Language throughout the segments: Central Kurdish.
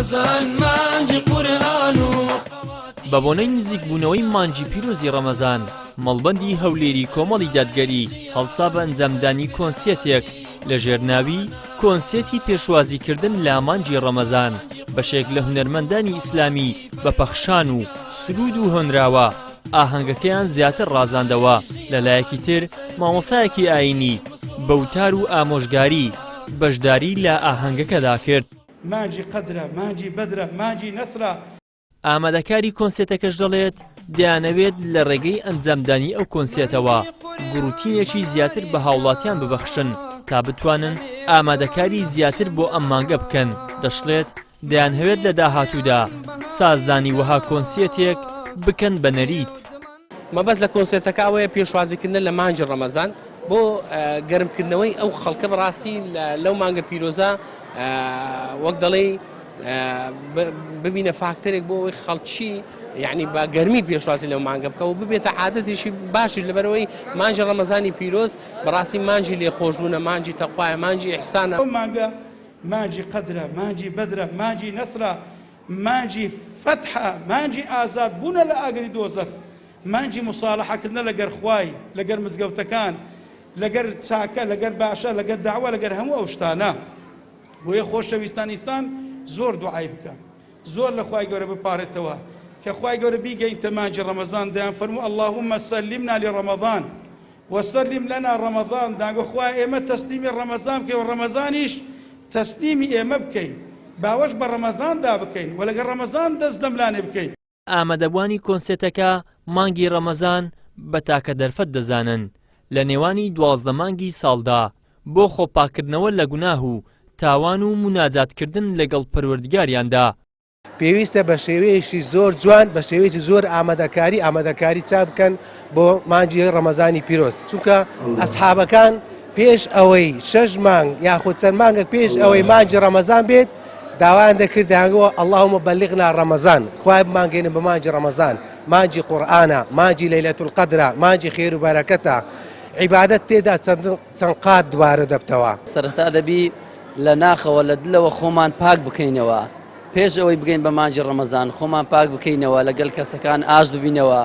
ڕەمەزان مانگی قورئان و بە بۆنەی نزیکبوونەوەی مانگی پیرۆزی ڕەمەزان، مەڵبەندی هەولێری کۆمەڵی دادگەری هەڵسا بە ئەنجامدانی کۆنسێتێک لەژێر ناوی، کۆنسێتی پێشوازیکردن لە مانگی ڕەمەزان، بەشێک لە هونەرمەندانی ئیسلامی بە پەخشان و سروود و هۆنراوە ئاهەنگەکەیان زیاتر ڕازاندەوە، لەلایەکی تر مامۆستایەکی ئایینی بە وتار و ئامۆژگاری بەشداری لە ئاهەنگەکەدا کرد. مانگی قەدرە، مانگی بەدرە، مانگی نەسرە. ئامادەکاری کۆنسێتەکەش دەڵێت، دەیانەوێت لە ڕێگەی ئەنجامدانی ئەو کۆنسێتەوە گوڕوتینێکی زیاتر بە هاوڵاتیان ببەخشن تا بتوانن ئامادەکاری زیاتر بۆ ئەم مانگە بکەن، دەشڵێت، دەیانهەوێت لە داهاتوودا سازدانی وەها کۆنسێتێک بکەن بە نەریت. مەبەست لە کۆنسێرتەکە ئەوەیە پێشوازیکردنە لە مانگی ڕەمەزان بۆ گەرمکردنەوەی ئەو خەڵکە بەڕاستی لەو مانگە پیرۆزە وەک دەڵێی ببینە فاکتەرێک بۆ ئەوەی خەڵکی یعنی بە گەرمی پێشوازی لەو مانگە بکە و ببێتە عادەتێکی باشیش لەبەرەوەی مانگی ڕەمەزانی پیرۆز بەڕاستی مانگی لێخۆشبوونە مانگی تەقوایە مانگی ئیحسانە. ئەو مانگە مانگی قەدرە، مانگی بەدرە، مانگی نەسرە، مانگی فەتحە، مانگی ئازاد بوونە لە ئاگری دۆزەخ، مانگی موساڵەحە کردنە لەگەر خوای، لەگەر مزگەوتەکان، لەگەر چاکە، لەگەر باشە، لەگەر دەعوە، لەگەر هەموو ئەو شتانە. بۆیە خۆشەویستان ئینسان زۆر دوعای بکە، زۆر لە خوای گەورە بپارێتەوە کە خوای گەورە بیگەینتە مانگی ڕەمەزان، دەیان فەرموو اللهم سلمنا لرمضان وسلم لنا رمضان دانگۆ خوایە ئێمە تەسلیمی ڕەمەزان بکەی و ڕەمەزانیش تەسلیمی ئێمە بکەی باوەش بە ڕەمەزاندا بکەین و لەگەڵ ڕەمەزان دەست لەملانێ بکەین. ئامادەبوانی کۆنسێتەکە مانگی ڕەمەزان بە تاکە دەرفەت دەزانن لە نێوانی 12 مانگی ساڵدا بۆ خۆپاککردنەوە لە گوناه و تاوان و موناجاتکردن لەگەڵ پەروەردگاریاندا. پێویستە بە شێوەیەکی زۆر جوان بە شێوەیەکی زۆر ئامادەکاری ئامادەکاری چا بکەن بۆ مانگی ڕەمەزانی پیرۆز چونکە ئەسحابەکان پێش ئەوەی شەش مانگ یاخود چەند مانگە پێش ئەوەی مانگی ڕەمەزان بێت داوایان دەکرد دەیانگووە اللهم بلغنا رمضان خوای بمانگەێنە بە مانگی ڕەمەزان مانگی قورئانە مانگی لەیلەت القەدرە مانگی خێر و بەرەکەتە عیبادەت تێدا چەند قات دووارە دەبتەوە. سەرەتا دەبی لە ناخەوە لە دلەوە خۆمان پاک بکەینەوە پێش ئەوەی بگەین بە مانگی ڕەمەزان خۆمان پاک بکەینەوە لەگەل کەسەکان ئاشت ببینەوە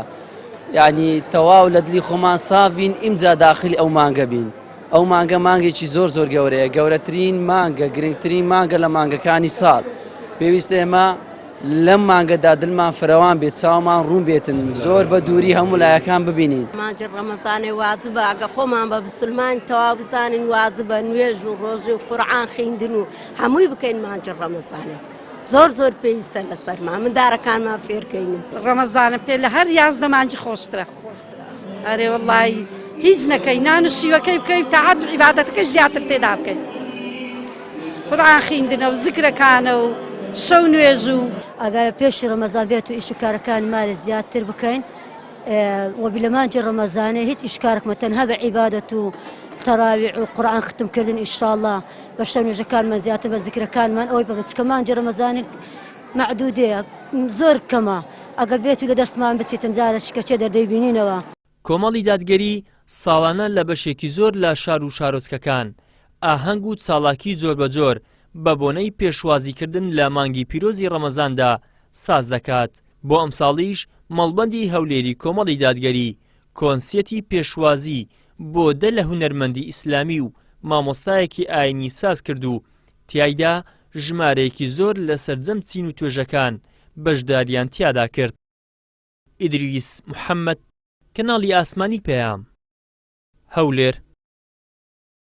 یعنی تەواو لە دلی خۆمان ساف بین ئینجا داخلی ئەو مانگە بین ئەو مانگە مانگێکی زۆر زۆر گەورەیە گەورەترین مانگە گرنگترین مانگە لە مانگەکانی ساڵ پێویستە ئێمە لەم مانگەدا دلمان فرەوان بێت چاومان ڕوون بێتن زۆر بە دووری هەموو لایەکان ببینین. مانگی ڕەمەزانێ واجبە ئەگە خۆمان بە بسلمان تەواو بزانین واجبە نوێژ و ڕۆژی و قورعان خیندن و هەمووی بکەین مانگی ڕەمەزانێ زۆر زۆر پێویستە لەسەرمان مندارەکانمان فێرکەین و. ڕەمەزانە پێ لە هەر 11 مانگی خۆشترە ئەرێ وەڵی هیچ نەکەی نان و شیوەکەی بکەی تاعەت و عیبادەتەکەی زیاتر تێدا بکەی. قورئان خیندنە و زکرەکانە و شەو نوێژ و. ئەگەر پێشی ڕەمەزان بێت و ئیش و کارەکانی مالێ زیاتر بکەین و لە مانگی ڕەمەزانێ هیچ ئیش کارێکمە تەنها بە عیبادەت و تەراویح و قورئان ختم کردن ئیشاڵڵا بە شەو نوێژەکانمان زیاتر بە زیکرەکانمان ئەوەی بە چکە مانگی ڕەمەزان مەعدودەیە زۆر کەمە ئەگەر بێت و لە دەستمان بچیتن جارە شکەچێ دەردەیبینینەوە. کۆمەڵی دادگەری ساڵانە لە بەشێکی زۆر لە شار و شارۆچکەکان ئاهەنگ و چاڵاکی جۆربەجۆر بە بۆنەی پێشوازیکردن لە مانگی پیرۆزی ڕەمەزاندا ساز دەکات، بۆ ئەمساڵیش مەڵبەندی هەولێری کۆمەڵی دادگەری کۆنسێتی پێشوازی بۆ دە لە هونەرمەندی ئیسلامی و مامۆستایەکی ئاینی ساز کرد و تیایدا ژمارەیەکی زۆر لە سەرجەم چین و توێژەکان بەشداریان تیادا کرد. ئیدریس محەمەد، کەناڵی ئاسمانی پەیام، هەولێر.